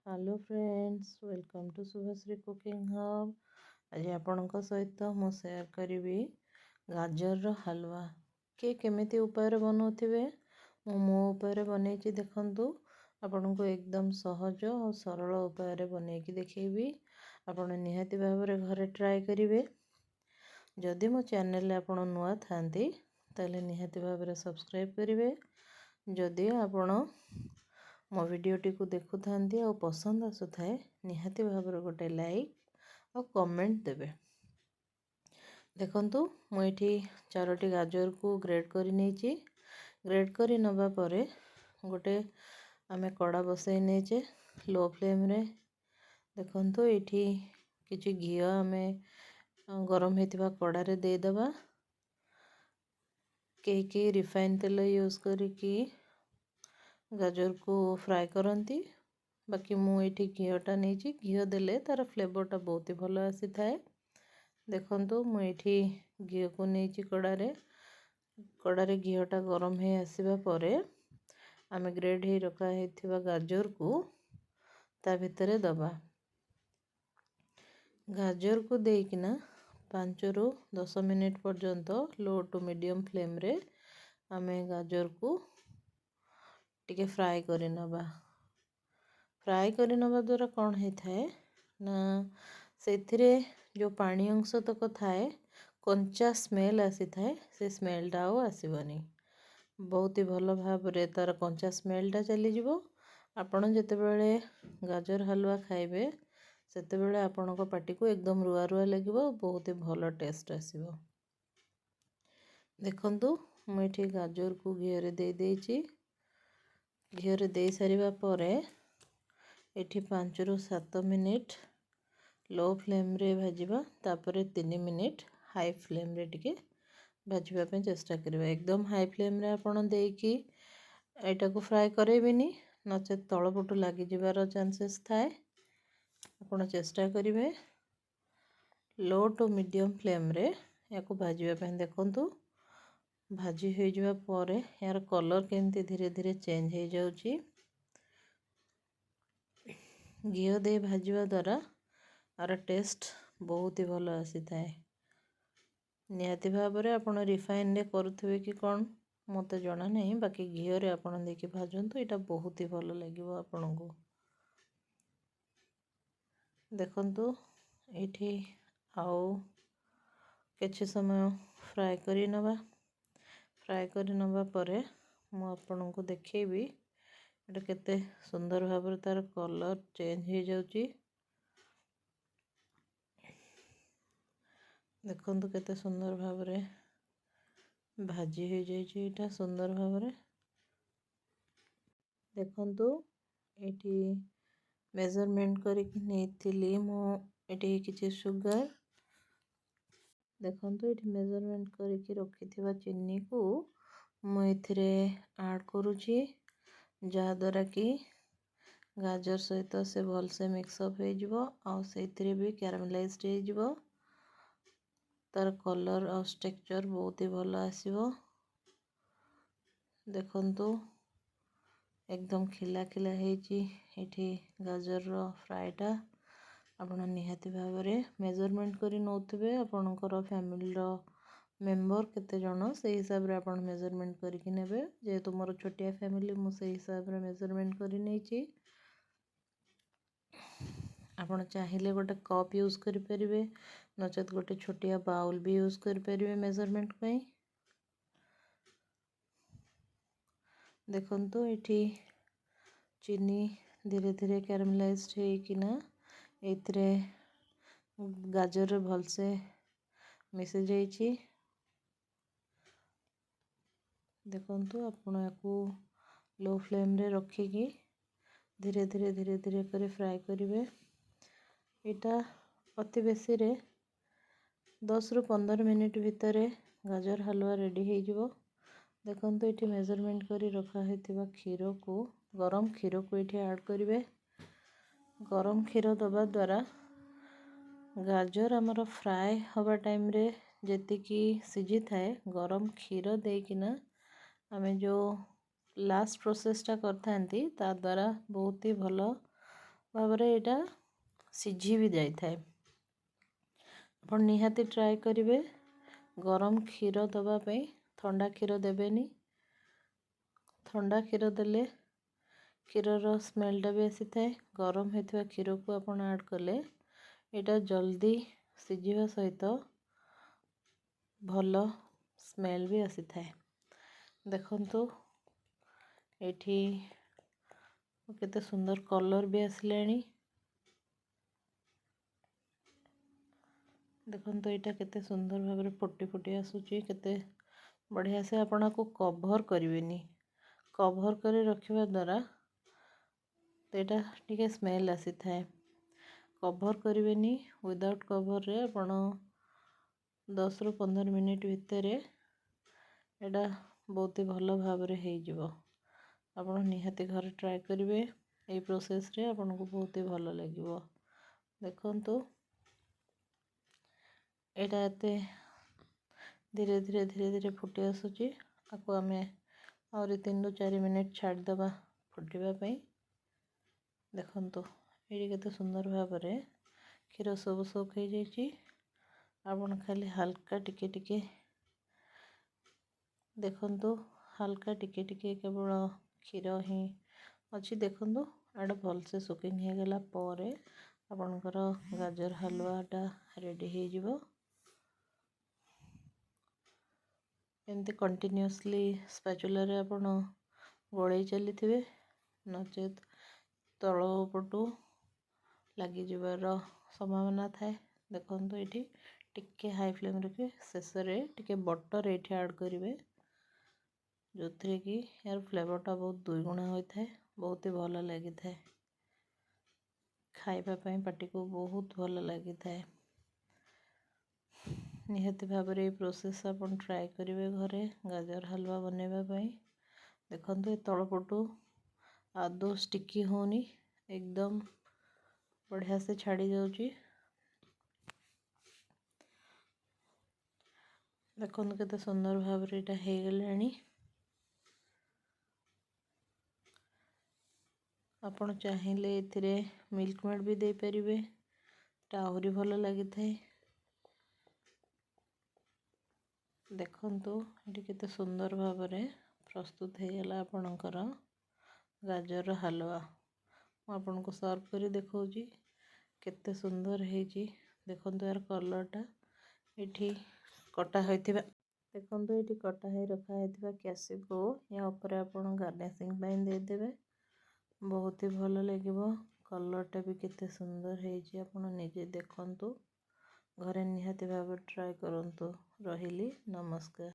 Hello friends, welcome to Subhashree cooking hub. ଆଜି ଆପଣଙ୍କ ସହିତ ମୁଁ ସେୟାର କରିବି ଗାଜରର ହାଲୁଆ। କିଏ କେମିତି ଉପାୟରେ ବନାଉଥିବେ, ମୁଁ ମୋ ଉପାୟରେ ବନେଇଛି। ଦେଖନ୍ତୁ, ଆପଣଙ୍କୁ ଏକଦମ ସହଜ ଆଉ ସରଳ ଉପାୟରେ ବନେଇକି ଦେଖେଇବି। ଆପଣ ନିହାତି ଭାବରେ ଘରେ ଟ୍ରାଏ କରିବେ। ଯଦି ମୋ ଚ୍ୟାନେଲରେ ଆପଣ ନୂଆ ଥାଆନ୍ତି, ତାହେଲେ ନିହାତି ଭାବରେ ସବସ୍କ୍ରାଇବ୍ କରିବେ। ଯଦି ଆପଣ ମୋ ଭିଡ଼ିଓଟିକୁ ଦେଖୁଥାନ୍ତି ଆଉ ପସନ୍ଦ ଆସୁଥାଏ, ନିହାତି ଭାବରେ ଗୋଟେ ଲାଇକ୍ ଆଉ କମେଣ୍ଟ ଦେବେ। ଦେଖନ୍ତୁ, ମୁଁ ଏଠି ଚାରୋଟି ଗାଜରକୁ ଗ୍ରେଡ଼୍ କରି ନେଇଛି। ଗ୍ରେଡ଼୍ କରି ନେବା ପରେ ଗୋଟେ ଆମେ କଡ଼ା ବସାଇ ନେଇଛେ ଲୋ ଫ୍ଲେମ୍ରେ। ଦେଖନ୍ତୁ, ଏଇଠି କିଛି ଘିଅ ଆମେ ଗରମ ହେଇଥିବା କଡ଼ାରେ ଦେଇଦେବା। କେହି କେହି ରିଫାଇନ୍ ତେଲ ୟୁଜ୍ କରିକି ଗାଜରକୁ ଫ୍ରାଏ କରନ୍ତି, ବାକି ମୁଁ ଏଇଠି ଘିଅଟା ନେଇଛି। ଘିଅ ଦେଲେ ତା'ର ଫ୍ଲେଭରଟା ବହୁତ ହି ଭଲ ଆସିଥାଏ। ଦେଖନ୍ତୁ, ମୁଁ ଏଇଠି ଘିଅକୁ ନେଇଛି କଡ଼ାରେ। କଡ଼ାରେ ଘିଅଟା ଗରମ ହେଇ ଆସିବା ପରେ ଆମେ ଗ୍ରେଡ଼୍ ହେଇ ରଖା ହେଇଥିବା ଗାଜରକୁ ତା ଭିତରେ ଦେବା। ଗାଜରକୁ ଦେଇକିନା 5ରୁ 10 ମିନିଟ୍ ପର୍ଯ୍ୟନ୍ତ ଲୋ ଟୁ ମିଡ଼ିୟମ୍ ଫ୍ଲେମ୍ରେ ଆମେ ଗାଜରକୁ ଟିକେ ଫ୍ରାଏ କରିନେବା। ଫ୍ରାଏ କରିନେବା ଦ୍ୱାରା କ'ଣ ହେଇଥାଏ ନା, ସେଥିରେ ଯେଉଁ ପାଣି ଅଂଶ ତକ ଥାଏ, କଞ୍ଚା ସ୍ମେଲ୍ ଆସିଥାଏ, ସେ ସ୍ମେଲ୍ଟା ଆଉ ଆସିବନି। ବହୁତ ହି ଭଲ ଭାବରେ ତା'ର କଞ୍ଚା ସ୍ମେଲ୍ଟା ଚାଲିଯିବ। ଆପଣ ଯେତେବେଳେ ଗାଜର ହାଲୁଆ ଖାଇବେ, ସେତେବେଳେ ଆପଣଙ୍କ ପାଟିକୁ ଏକଦମ ରୁଆ ରୁଆ ଲାଗିବ, ବହୁତ ହି ଭଲ ଟେଷ୍ଟ ଆସିବ। ଦେଖନ୍ତୁ, ମୁଁ ଏଠି ଗାଜରକୁ ଘିଅରେ ଦେଇଦେଇଛି। ଘିଅରେ ଦେଇସାରିବା ପରେ ଏଠି 5ରୁ 7 ମିନିଟ୍ ଲୋ ଫ୍ଲେମ୍ରେ ଭାଜିବା, ତାପରେ 3 ମିନିଟ୍ ହାଇ ଫ୍ଲେମ୍ରେ ଟିକେ ଭାଜିବା ପାଇଁ ଚେଷ୍ଟା କରିବା। ଏକଦମ ହାଇ ଫ୍ଲେମ୍ରେ ଆପଣ ଦେଇକି ଏଇଟାକୁ ଫ୍ରାଏ କରାଇବେନି, ନଚେତ୍ ତଳ ପଟୁ ଲାଗିଯିବାର ଚାନ୍ସେସ୍ ଥାଏ। ଆପଣ ଚେଷ୍ଟା କରିବେ ଲୋ ଟୁ ମିଡ଼ିୟମ୍ ଫ୍ଲେମ୍ରେ ୟାକୁ ଭାଜିବା ପାଇଁ। ଦେଖନ୍ତୁ, ଭାଜି ହୋଇଯିବା ପରେ ଏହାର କଲର୍ କେମିତି ଧୀରେ ଧୀରେ ଚେଞ୍ଜ ହେଇଯାଉଛି। ଘିଅ ଦେଇ ଭାଜିବା ଦ୍ୱାରା ଆର ଟେଷ୍ଟ ବହୁତ ହି ଭଲ ଆସିଥାଏ। ନିହାତି ଭାବରେ ଆପଣ ରିଫାଇନରେ କରୁଥିବେ କି କ'ଣ ମୋତେ ଜଣା ନାହିଁ, ବାକି ଘିଅରେ ଆପଣ ଦେଇକି ଭାଜନ୍ତୁ, ଏଇଟା ବହୁତ ହି ଭଲ ଲାଗିବ ଆପଣଙ୍କୁ। ଦେଖନ୍ତୁ, ଏଇଠି ଆଉ କିଛି ସମୟ ଫ୍ରାଏ କରି ନେବା। ଫ୍ରାଏ କରି ନେବା ପରେ ମୁଁ ଆପଣଙ୍କୁ ଦେଖେଇବି ଏଇଟା କେତେ ସୁନ୍ଦର ଭାବରେ ତା'ର କଲର୍ ଚେଞ୍ଜ ହେଇଯାଉଛି। ଦେଖନ୍ତୁ, କେତେ ସୁନ୍ଦର ଭାବରେ ଭାଜି ହେଇଯାଇଛି ଏଇଟା ସୁନ୍ଦର ଭାବରେ। ଦେଖନ୍ତୁ, ଏଇଠି ମେଜରମେଣ୍ଟ କରିକି ନେଇଥିଲି ମୁଁ ଏଠି କିଛି ସୁଗାର। ଦେଖନ୍ତୁ, ଏଠି ମେଜରମେଣ୍ଟ କରିକି ରଖିଥିବା ଚିନିକୁ ମୁଁ ଏଥିରେ ଆଡ଼୍ କରୁଛି, ଯାହାଦ୍ୱାରା କି ଗାଜର ସହିତ ସେ ଭଲସେ ମିକ୍ସଅପ୍ ହେଇଯିବ ଆଉ ସେଇଥିରେ ବି କ୍ୟାରାମେଲାଇଜ୍ଡ ହେଇଯିବ। ତା'ର କଲର୍ ଆଉ ଷ୍ଟ୍ରକ୍ଚର୍ ବହୁତ ହି ଭଲ ଆସିବ। ଦେଖନ୍ତୁ, ଏକଦମ ଖିଲା ଖିଲା ହେଇଛି ଏଇଠି ଗାଜରର ଫ୍ରାଏଟା। ଆପଣ ନିହାତି ଭାବରେ ମେଜରମେଣ୍ଟ କରି ନେଉଥିବେ। ଆପଣଙ୍କର ଫ୍ୟାମିଲିର ମେମ୍ବର କେତେ ଜଣ, ସେଇ ହିସାବରେ ଆପଣ ମେଜରମେଣ୍ଟ କରିକି ନେବେ। ଯେହେତୁ ମୋର ଛୋଟିଆ ଫ୍ୟାମିଲି, ମୁଁ ସେଇ ହିସାବରେ ମେଜରମେଣ୍ଟ କରି ନେଇଛି। ଆପଣ ଚାହିଁଲେ ଗୋଟେ କପ୍ ୟୁଜ୍ କରିପାରିବେ, ନଚେତ୍ ଗୋଟେ ଛୋଟିଆ ବାଉଲ୍ ବି ୟୁଜ୍ କରିପାରିବେ ମେଜରମେଣ୍ଟ ପାଇଁ। ଦେଖନ୍ତୁ, ଏଠି ଚିନି ଧୀରେ ଧୀରେ କ୍ୟାରାମେଲାଇଜ୍ଡ ହେଇକିନା ଏଇଥିରେ ଗାଜରରେ ଭଲସେ ମିଶି ଯାଇଛି। ଦେଖନ୍ତୁ, ଆପଣ ୟାକୁ ଲୋ ଫ୍ଲେମ୍ରେ ରଖିକି ଧୀରେ ଧୀରେ ଧୀରେ ଧୀରେ କରି ଫ୍ରାଏ କରିବେ। ଏଇଟା ଅତି ବେଶୀରେ 10ରୁ 15 ମିନିଟ୍ ଭିତରେ ଗାଜର ହାଲୁଆ ରେଡ଼ି ହେଇଯିବ। ଦେଖନ୍ତୁ, ଏଠି ମେଜରମେଣ୍ଟ କରି ରଖା ହେଇଥିବା କ୍ଷୀରକୁ, ଗରମ କ୍ଷୀରକୁ ଏଇଠି ଆଡ଼୍ କରିବେ। ଗରମ କ୍ଷୀର ଦେବା ଦ୍ୱାରା ଗାଜର ଆମର ଫ୍ରାଏ ହେବା ଟାଇମ୍ରେ ଯେତିକି ସିଝିଥାଏ, ଗରମ କ୍ଷୀର ଦେଇକିନା ଆମେ ଯେଉଁ ଲାଷ୍ଟ ପ୍ରୋସେସ୍ଟା କରିଥାନ୍ତି, ତା ଦ୍ୱାରା ବହୁତ ହି ଭଲ ଭାବରେ ଏଇଟା ସିଝି ବି ଯାଇଥାଏ। ଆପଣ ନିହାତି ଟ୍ରାଏ କରିବେ ଗରମ କ୍ଷୀର ଦେବା ପାଇଁ, ଥଣ୍ଡା କ୍ଷୀର ଦେବେନି। ଥଣ୍ଡା କ୍ଷୀର ଦେଲେ କ୍ଷୀରର ସ୍ମେଲଟା ବି ଆସିଥାଏ। ଗରମ ହୋଇଥିବା କ୍ଷୀରକୁ ଆପଣ ଆଡ଼୍ କଲେ ଏଇଟା ଜଲ୍ଦି ସିଝିବା ସହିତ ଭଲ ସ୍ମେଲ୍ ବି ଆସିଥାଏ। ଦେଖନ୍ତୁ, ଏଇଠି କେତେ ସୁନ୍ଦର କଲର୍ ବି ଆସିଲାଣି। ଦେଖନ୍ତୁ, ଏଇଟା କେତେ ସୁନ୍ଦର ଭାବରେ ଫୁଟି ଫୁଟି ଆସୁଛି, କେତେ ବଢ଼ିଆ ସେ। ଆପଣ ଆକୁ କଭର୍ କରିବେନି। କଭର୍ କରି ରଖିବା ଦ୍ୱାରା ଏଇଟା ଟିକେ ସ୍ମେଲ୍ ଆସିଥାଏ। କଭର୍ କରିବେନି। ୱିଦାଉଟ୍ କଭର୍ରେ ଆପଣ 10ରୁ 15 ମିନିଟ୍ ଭିତରେ ଏଇଟା ବହୁତ ହି ଭଲ ଭାବରେ ହେଇଯିବ। ଆପଣ ନିହାତି ଘରେ ଟ୍ରାଏ କରିବେ ଏଇ ପ୍ରୋସେସ୍ରେ, ଆପଣଙ୍କୁ ବହୁତ ହି ଭଲ ଲାଗିବ। ଦେଖନ୍ତୁ, ଏଇଟା ଏତେ ଧୀରେ ଧୀରେ ଧୀରେ ଧୀରେ ଫୁଟି ଆସୁଛି। ଆକୁ ଆମେ ଆହୁରି 3ରୁ 4 ମିନିଟ୍ ଛାଡ଼ିଦେବା ଫୁଟିବା ପାଇଁ। ଦେଖନ୍ତୁ, ଏଇଠି କେତେ ସୁନ୍ଦର ଭାବରେ କ୍ଷୀର ସବୁ ସୋକ୍ ହେଇଯାଇଛି। ଆପଣ ଖାଲି ହାଲକା ଟିକେ ଟିକେ ଦେଖନ୍ତୁ, ହାଲକା ଟିକେ ଟିକେ କେବଳ କ୍ଷୀର ହିଁ ଅଛି। ଦେଖନ୍ତୁ, ଏଇଟା ଭଲସେ ସୋକିଂ ହେଇଗଲା ପରେ ଆପଣଙ୍କର ଗାଜର ହାଲୁଆଟା ରେଡ଼ି ହେଇଯିବ। ଏମିତି କଣ୍ଟିନ୍ୟୁଅସଲି ସ୍ପାଚୁଲାରେ ଆପଣ ଗୋଳେଇ ଚାଲିଥିବେ, ନଚେତ୍ ତଳ ପଟୁ ଲାଗିଯିବାର ସମ୍ଭାବନା ଥାଏ। ଦେଖନ୍ତୁ, ଏଇଠି ଟିକେ ହାଇ ଫ୍ଲେମ୍ ରଖିବେ। ଶେଷରେ ଟିକେ ବଟର୍ ଏଇଠି ଆଡ଼୍ କରିବେ, ଯେଉଁଥିରେ କି ଏହାର ଫ୍ଲେଭର୍ଟା ବହୁତ ଦୁଇଗୁଣା ହୋଇଥାଏ, ବହୁତ ହି ଭଲ ଲାଗିଥାଏ ଖାଇବା ପାଇଁ, ପାଟିକୁ ବହୁତ ଭଲ ଲାଗିଥାଏ। ନିହାତି ଭାବରେ ଏଇ ପ୍ରୋସେସ୍ ଆପଣ ଟ୍ରାଏ କରିବେ ଘରେ ଗାଜର ହାଲୁଆ ବନେଇବା ପାଇଁ। ଦେଖନ୍ତୁ, ଏ ତଳପଟୁ ଆଦୌ ଷ୍ଟିକି ହେଉନି, ଏକଦମ ବଢ଼ିଆ ସେ ଛାଡ଼ି ଯାଉଛି। ଦେଖନ୍ତୁ, କେତେ ସୁନ୍ଦର ଭାବରେ ଏଇଟା ହେଇଗଲାଣି। ଆପଣ ଚାହିଁଲେ ଏଥିରେ ମିଲ୍କ ମେଡ଼୍ ବି ଦେଇପାରିବେ, ଏଟା ଆହୁରି ଭଲ ଲାଗିଥାଏ। ଦେଖନ୍ତୁ, ଏଠି କେତେ ସୁନ୍ଦର ଭାବରେ ପ୍ରସ୍ତୁତ ହେଇଗଲା ଆପଣଙ୍କର ଗାଜର ହାଲୁଆ। ମୁଁ ଆପଣଙ୍କୁ ସର୍ଭ କରି ଦେଖାଉଛି କେତେ ସୁନ୍ଦର ହେଇଛି। ଦେଖନ୍ତୁ ଏହାର କଲର୍ଟା। ଏଠି କଟା ହୋଇଥିବା ଦେଖନ୍ତୁ, ଏଠି କଟା ହେଇ ରଖା ହେଇଥିବା କ୍ୟାସିକୁ ୟା ଉପରେ ଆପଣ ଗାର୍ନିସିଂ ପାଇଁ ଦେଇଦେବେ, ବହୁତ ହି ଭଲ ଲାଗିବ। କଲର୍ଟା ବି କେତେ ସୁନ୍ଦର ହେଇଛି, ଆପଣ ନିଜେ ଦେଖନ୍ତୁ। ଘରେ ନିହାତି ଭାବରେ ଟ୍ରାଏ କରନ୍ତୁ। ରହିଲି, ନମସ୍କାର।